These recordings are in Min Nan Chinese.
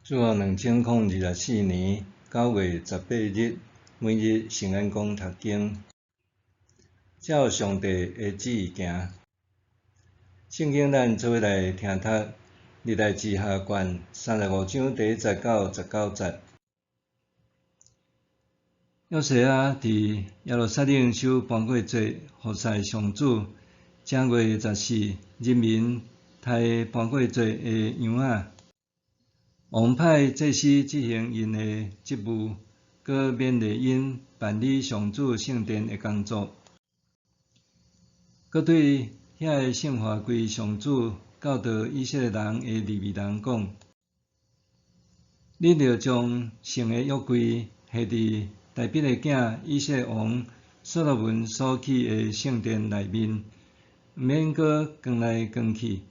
主後2024年9月18日，每日聖安講讀經，照上帝的旨意行。聖經咱做伙來聽讀歷代志下卷35章第1節到19節。約西亞佇耶路撒冷守盤過節，服侍上主。正月14，人民刣盤過節的羊仔。王派祭司執行𪜶的職務，閣勉勵𪜶辦理上主聖殿的工作。閣對遐个聖化歸上主教導以色列人的利未人講：恁著將神的約櫃下佇大衛的囝以色列王所羅門所起的聖殿內面，毋免閣扛來扛去。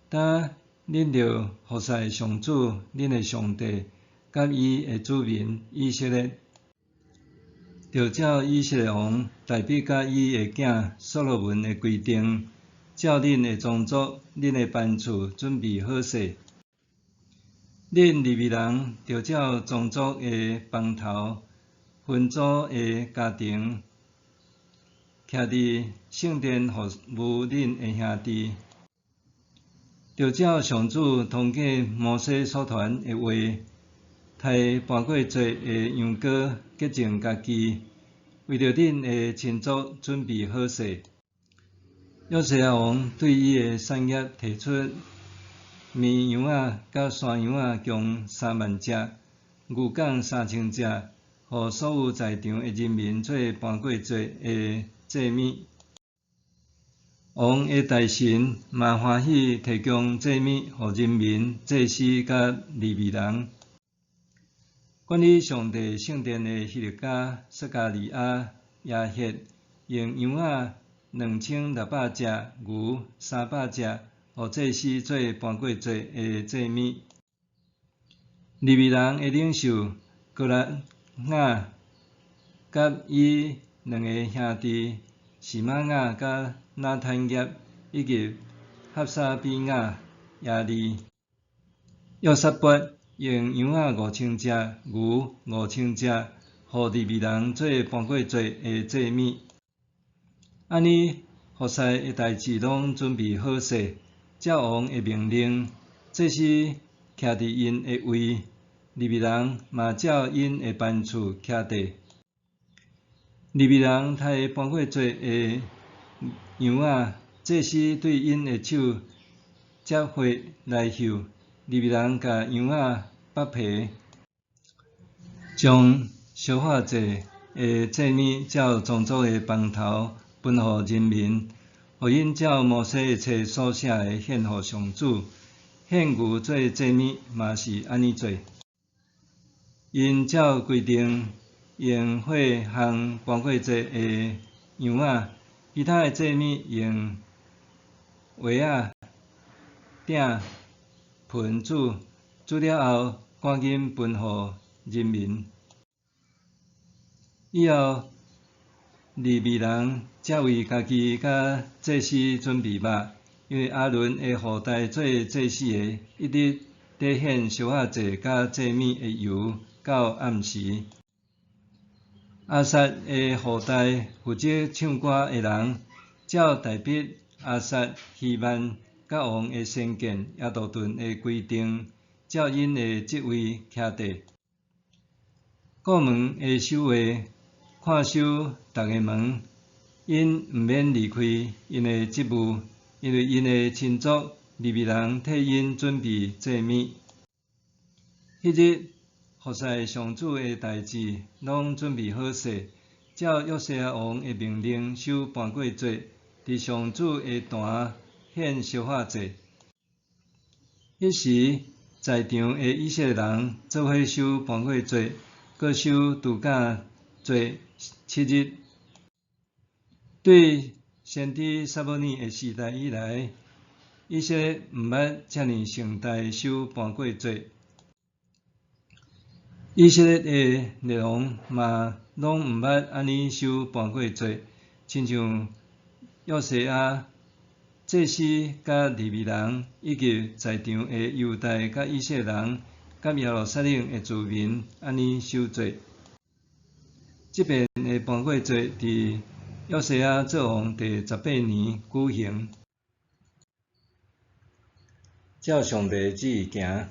但恁著服侍上主恁的上帝，佮伊的子民以色列，著照以色列王大衛佮伊的囝所羅門的規定，照恁的宗族、恁的班次準備好勢。恁利未人著照宗族的枋頭、分組的家庭，徛佇聖殿服務恁的兄弟。著照上主通過摩西所傳的話，刣盤過節的羊羔，潔淨家己，為著恁的親族準備好勢。約西亞王對伊的產業提出綿羊仔佮山羊仔共3萬隻，牛仝3000隻，予所有在場的人民做盤過節的祭物。王的大臣嘛歡喜提供祭物予人民、祭司佮利未人。管理上帝聖殿的希勒家、撒迦利亞、亞赫用羊仔2600隻，牛300隻，予祭司做盤過節的祭物。利未人的領袖哥拿雅佮伊兩个兄弟示瑪雅佮拿坦業，以及哈沙比亞、耶利、約撒拔用羊仔5000隻，牛5000隻，予利未人做盤過節的祭物。按呢，服侍的代誌攏準備好勢，照王的命令，祭司徛佇𪜶的位，利未人嘛照𪜶的班次徛佇。利未人刣盤過節的羊仔，祭司對𪜶的手接血來搝，利未人共羊仔剝皮，將燒化祭的祭物照宗族的枋頭分予人民，予𪜶照摩西的冊所寫的獻予上主。獻牛做祭物嘛是按呢做。𪜶照規定用火烘盤過節的羊仔，其他的祭物用鍋仔、鼎、盆煮，煮了後趕緊分予人民。以後利未人才為家己佮祭司準備肉，因為亞倫的後代做祭司的，一直佇獻燒化祭佮祭物的油到暗時。亞薩的後代負責唱歌的人，照大衛、亞薩、希曼佮王的先見耶杜頓的規定，照𪜶的職位徛佇。顧門的守衛看守逐个門，𪜶毋免離開𪜶的職務，因為𪜶的親族利未人替𪜶準備祭物。彼日服侍上主的代誌攏準備好勢，照約西亞王的命令守盤過節，佇上主的壇獻燒化祭。彼時在場的以色列人做伙守盤過節，閣守度假節7日。對先知撒母耳的時代以來，以色列毋捌遮爾盛大守盤過節。以色列的列王嘛攏毋捌按呢守盤過節，親像約西亞祭司佮利未人，以及在場的猶大佮以色列人，佮耶路撒冷的子民按呢守節。這遍的盤過節佇約西亞做王第18年舉行。照上帝旨意行，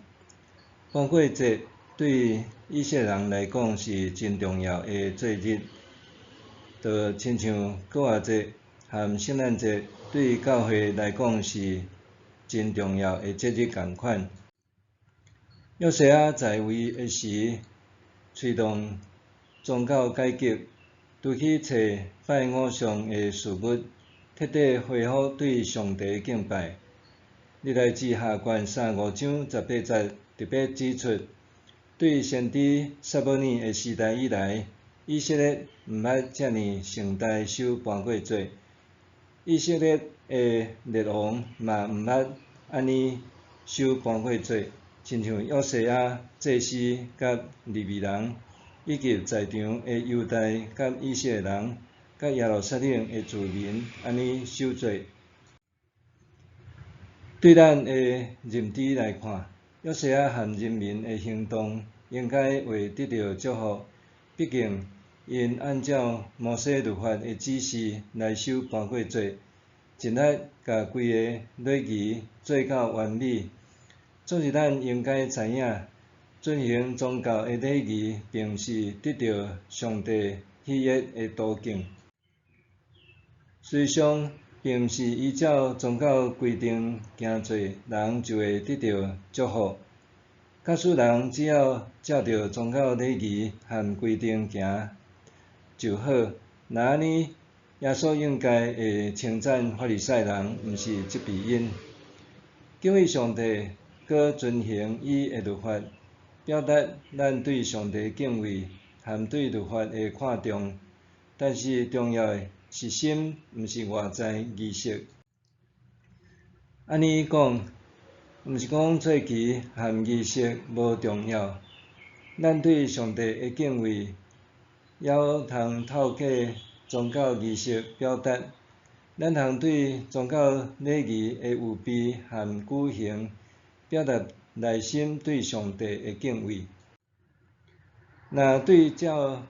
盤過節對以色列人來講是真重要的節日，就親像逾越節和聖誕節對教會來講是真重要的節日仝款。約西亞在位的時，推動宗教改革，除去揣拜偶像的事物，徹底恢復對上帝敬拜。歷代志下卷35章18節特別指出，對先知撒母耳的時代以來，以色列毋捌遮爾盛大守盤過節，以色列的列王嘛毋捌按呢守盤過節，親像約西亞祭司佮利未人，以及在場的猶大佮以色列人，佮耶路撒冷的子民按呢守節。對咱的認知來看，約西亞和人民的行動應該會得著祝福，畢竟𪜶按照摩西律法的指示來守盤過節，盡力共規个禮儀做到完美。總是咱應該知影，遵行宗教的禮儀，並毋是得著上帝喜悅的途徑。事實上，並毋是依照宗教規定行做，人就會得著祝福。假使人只要照著宗教禮儀和規定行就好，若按呢，耶穌應該會稱讚法利賽人，毋是責備𪜶。敬畏上帝，閣遵行伊的律法，表達咱對上帝敬畏和對律法的看重。但是重要的是心，毋是外在儀式。按呢講，毋是講祭期和儀式無重要。咱對上帝的敬畏，猶通透過宗教儀式表達。咱通對宗教禮儀的預備和舉行，表達內心對上帝的敬畏。若對照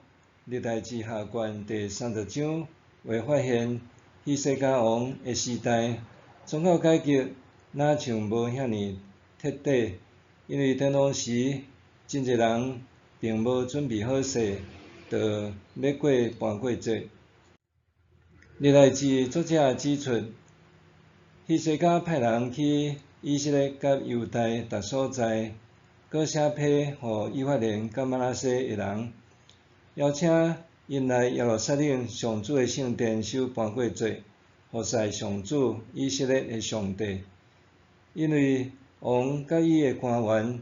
歷代志下卷第30章，會發現希西家王的時代，宗教改革若像無遐爾徹底，因為當時真濟人並無準備好勢，就欲過盤過節。歷代志作者指出，希西家派人去以色列佮猶大逐所在，閣寫批予以法蓮佮瑪拿西的人，邀請𪜶來耶路撒冷上主的聖殿守盤過節，服侍上主以色列的上帝。因為王佮伊的官員，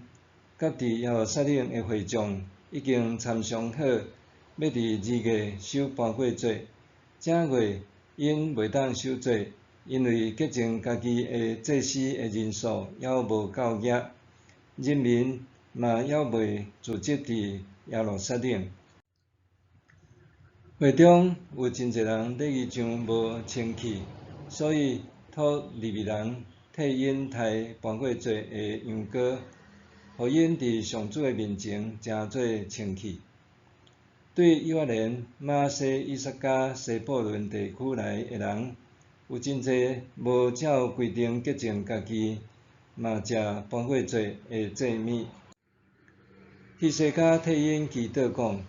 佮佇耶路撒冷的會眾已經參商好，欲佇2月守盤過節。正月𪜶袂當守節，因為潔淨家己的祭司的人數猶無夠額，人民嘛猶未聚集佇耶路撒冷。會中有真濟人禮儀上無清氣，所以託利未人替𪜶刣盤過節的羊羔，予𪜶佇上主的面前成做清氣。對以法蓮、瑪拿西、以薩迦、西布倫地區來的人，有真濟無照規定潔淨家己，嘛食盤過節的祭物。希西家替𪜶祈禱講，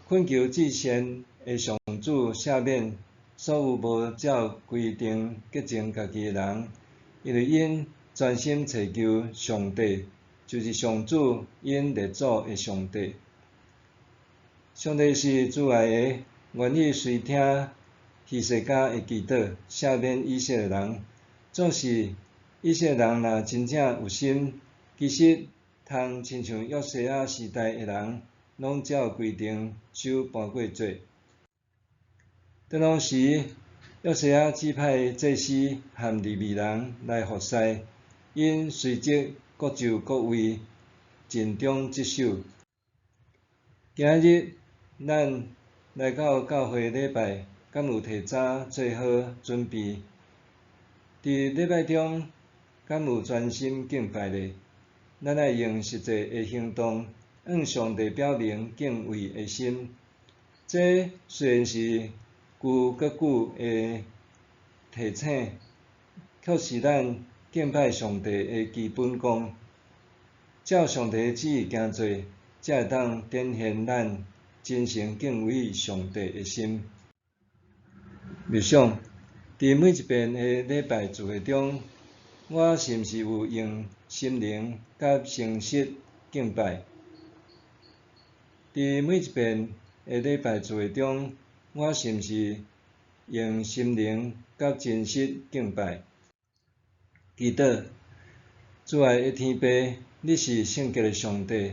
懇求至善的上主赦免所有無照規定潔淨家己的人，因為𪜶專心尋求上帝，就是上主𪜶列祖的上帝。上帝是慈愛的，願意垂聽希西家的祈禱，赦免以色列人。總是以色列人若真正有心，其實通親像約西亞時代的人，攏照規定守盤過節。當時，約西亞指派祭司和利未人來服侍，𪜶隨即各就各位，盡忠職守。今仔日咱來到教會禮拜，敢有提早做好準備？佇禮拜中，敢有專心敬拜咧？咱愛用實際的行動，向上帝表明敬畏的心。這雖然是具閣久的提醒，卻是咱敬拜上帝的基本功。照上帝的旨意行做，才會當展現咱真誠敬畏上帝的心。默想，佇每一遍的禮拜聚會中，我是毋是有用心靈佮誠實敬拜？佇每一遍的禮拜聚會中，我是毋是用心靈佮真實敬拜？祈禱，慈愛的天父，你是聖潔的上帝，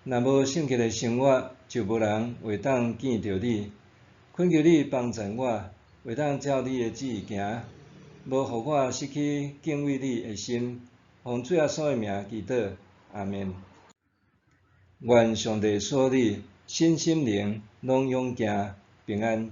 若無聖潔的生活，就無人會當見著你。懇求你幫助我，會當照你的旨意行，無予我失去敬畏你的心。奉主耶穌的名祈禱，阿們。願上帝賜你身心靈攏勇健平安。